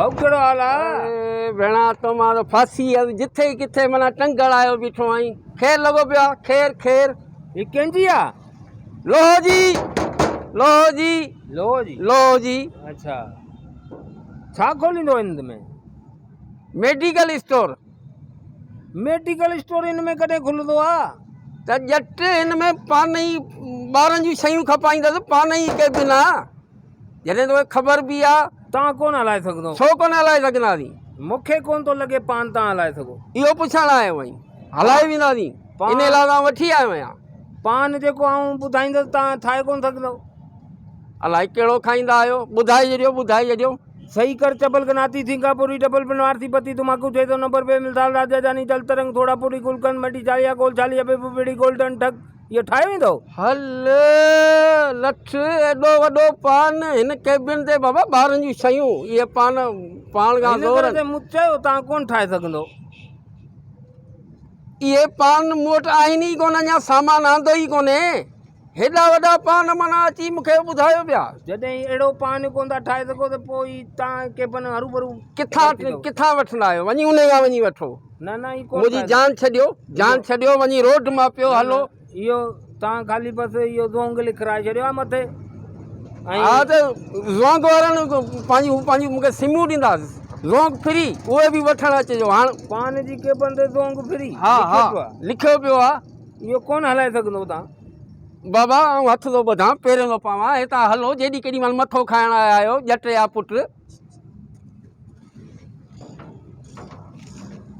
ڀائو ڪهڙو حال آ؟ اڙي ڀيڻا تو مان ته ڦاسي ويس جٿي ڪٿي معنيٰ ٽنگ اڙايو بيٺو آهين. خير لڳو پيو آ خير خير. هي ڪنهن جي آ؟ لوهه جي لوهه جي لوهه جي لوهه جي. اڇا ڇا کوليندو هن ۾؟ Medical store. ميڊيڪل اسٽور هن ۾ ڪڏهن کلندو آ؟ ته ڄٽ هن ۾ پان ئي ٻارن جون شيون کپائيندس پان ئي ڪيبن آ. جڏهن توکي خبر به آ. توهان ڪونه هلائي سگهندو. ڇو ڪونه هلائي سگهنداسين؟ مون کي ڪونه ٿو لڳي پان توهان هلائي سگهو. اهو پڇڻ آيو آهين. هلائي وينداسين. انهي لاء توهان وٺي آيو آهيان. پان جيڪو آئون ٻڌائيندس توهان ٺاهي ڪونه سگهندو. الائي ڪهڙو کائيندا آهيو. ٻڌائي ڇڏيو ٻڌائي ڇڏيو. صحيح ڪر چبل گناتي ٿينگا پوري ڊبل بنوارسي پتي تماڪو ڇهه سو نمبر بي مثال راجا جاني جل ترنگ سوڊا پوري گلقند مٽي ڇاليا گول ڇالي ابي ببڙي گولڊن ٺگ اهو ٺاهي ويندو. هل لٺ ايڏو وڏو پان هن ڪيبن تي بابا ٻارن جون شيون اهي پان پاڻ کان هن زور ڪري ته مون چيو توهان ڪونه ٺاهي سگهندو. اهي پان مون وٽ آهن ئي ڪونه اڃا سامان آندو ئي ڪونهي هيڏا وڏا پان معنيٰ اچي مون کي ٻڌايو پيا. جڏهن اهڙو پان ڪونه ٿا ٺاهي سگهو ته پوء هي توهان ڪيبن هروڀرو ڪٿان ڪٿان وٺندا آهيو وڃي انهي کان وڃي وٺو. نه نه هي ڪونه منهنجي جان ڇڏيو جان ڇڏيو وڃي روڊ مان پيو هلو. اهو توهان خالي بس اهو زونگ لکرائي ڇڏيو آهي مٿي ۽ ها ته زونگ وارن پنهنجي هو پنهنجي مونکي سمون ڏيندا زونگ فري اهي به وٺڻ اچجو هاڻ. پان جي ڪيبن تي زونگ فري ها ها لکيو پيو آهي. اهو ڪونه هلائي سگهندو توهان. بابا آئون هٿ ٿو ٻڌان پيرين ٿو پوان هتان هلو جيڏي ڪيڏي مهل مٿو کائڻ آيا آهيو ڄٽ يا پٽ.